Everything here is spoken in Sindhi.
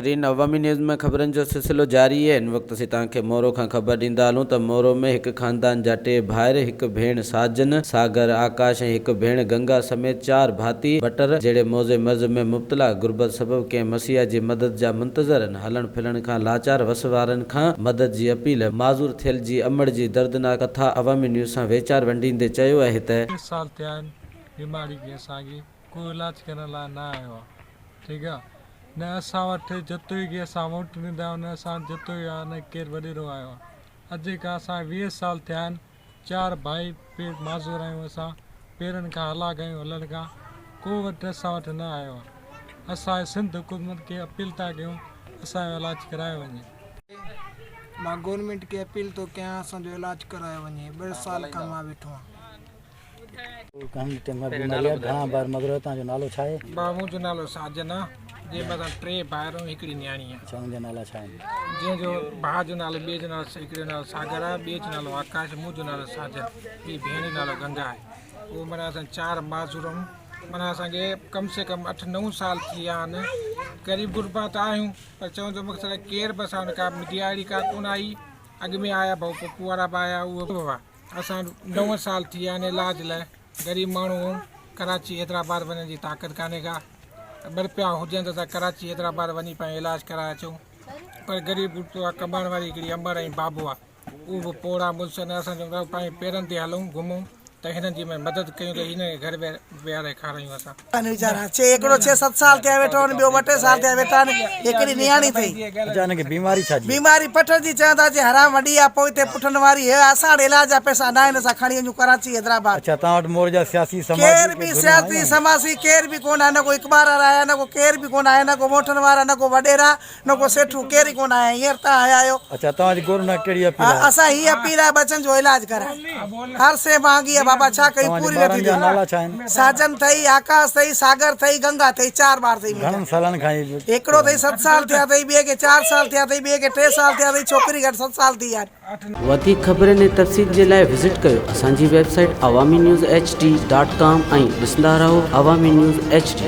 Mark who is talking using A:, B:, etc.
A: ناظرين عوامي نيوز ۾ خبرن جو سلسلو جاري آهي هن وقت اسين توهان کي مورو کان خبر ڏيندا هلون ته مورو ۾ هڪ خاندان جا ٽي ڀائر هڪ ڀيڻ ساجن، ساگر، آڪاش ۽ هڪ ڀيڻ گنگا سميت چار ڀاتي بٽر جهڙي موذي مرض ۾ مبتلا غربت سبب ڪنهن مسيحا جي مدد جا منتظر آهن هلڻ ڦرڻ کان لاچار وس وارن کان مدد جي اپيل معذور ٿيل جي امڙ جي دردناڪ ڪٿا عوامي نيوز سان ويچار ونڊيندي چيو آهي ته.
B: ٽي سال ٿيا آهن بيماري کي اسان کي ڪو علاج ڪرڻ لاء نه آيو آهي ٺيڪ آ نه اسان وٽ جتوئي کي اسان ووٽ ڏيندا آهيون نه اسان وٽ جتوئي آ نه ڪير وڏيرو آيو آ اڄ کان اسان کي 20 سال ٿيا آهن چار ڀائي پير معذور آهيون اسان پيرن کان هلاڪ آهيون هلڻ کان ڪو وٽ اسان وٽ نه آيو آ اسان سنڌ حڪومت کي اپيل ٿا ڪيون اسان جو علاج ڪرايو وڃي.
C: مان گورنمينٽ کي اپيل ٿو ڪيان اسان جو علاج ڪرايو وڃي ٻه سال کان مان ويٺو آهيان.
D: گهڻي ٽيم کان بيماري آهي گهڻا ڀائر مگر آهيو توهان جو نالو ڇا آهي؟
B: ڀاء منهنجو نالو ساجن آ جنهن ۾ اسان ٽي ڀائر آهيون هڪڙي نياڻي آ.
D: اڇا انهن جا نالا ڇا آهن؟
B: جنهن جو ڀاء جو نالو ٻئي جو نالو هڪڙي جو نالو ساگر آ ٻئي جو نالو آڪاش منهنجو نالو ساجن ٻي ڀيڻ جو نالو گنگا آهي اهو معنيٰ اسان چار معذور آهيون معنيٰ اسان کي ڪم سي ڪم اٺ نو سال ٿي ويا آهن غريب غربا ته آهيون پر چوڻ جو مقصد آهي ڪير به اسان وٽ ڪا ميڊيا اهڙي ڪا ڪونه آئي اڳ ۾ آيا ڀائو پپو وارا به آيا اهي به هئا اسان وٽ نو سال ٿي ويا آهن علاج لاء غريب ماڻهو آهيون ڪراچي حيدرآباد وڃڻ جي طاقت ڪانهي ڪا ٻه رپيا هجن ته اسان ڪراچي حيدرآباد وڃي پنهنجو علاج ڪرائي اچون پر غريب ڪمائڻ واري هڪڙي امڙ ۽ بابو آهي اهو به پوڙها مڙس آهن اسان چون ٿا پنهنجي پيرن تي هلون گهمون ته هنن جي مدد ڪيون ته هنن کي گهر ويهاري کارايون اسان.
E: آهن ويچارا چي هڪڙو ڇهه ست سال ٿيا ويٺو آهن ٻيو ٻه ٽي سال ٿيا ويٺا آهن هڪڙي نياڻي اٿئي.
D: اڇا هن کي بيماري ڇا جي.
E: بيماري پٺن جي چون ٿا چي حرام وڏي آ پوئتي پٺن واري هي اسان وٽ علاج جا پئسا ناهن اسان کڻي وڃون ڪراچي حيدرآباد.
D: اڇا توهان وٽ مور جا سياسي سماجي
E: ڪير
D: ڪي
E: به
D: ڌريون
E: سياسي
D: آيون آهن.
E: سماسي ڪير به ڪونه آهي نه ڪو اخبار وارا آيا نه ڪو ڪير به ڪونه آيا نه ڪو ووٽن وارا نه ڪو وڏيرا نه ڪو سيٺو ڪير ئي ڪونه آيا هينئر توهان آيا آهيو.
D: اڇا توهان جي گورنمينٽ کان ڪهڙي اپيل آهي.
E: اسان هي اپيل آهي ٻچن جو علاج ڪرائي هر شيء مهانگي آهي بابا ڇا ڪيون
D: توهان جي
E: پوري
D: ٻارن
E: نٿي
D: جا
E: ٿئي.
D: نالا ڇا آهن.
E: ساجن ٿئي آڪاش ٿئي ساگر ٿئي گنگا ٿئي چار ٻار ٿئي منهنجا.
D: گهڻن سالن کان هي
E: هڪڙو ٿئي ست سال ٿيا ٿئي ٻئي کي چار سال ٿيا ٿئي ٻئي کي ٽي سال ٿيا ٿئي ڇوڪري کي اٺ ست سال ٿي ويا آهن.
A: وڌيڪ خبرن ۽ تفصيل جي لاء وزٽ ڪيو اسان جي website Awami news H D dot com ۽ ڏسندا رهو عوامي نيوز ايڇ ڊي.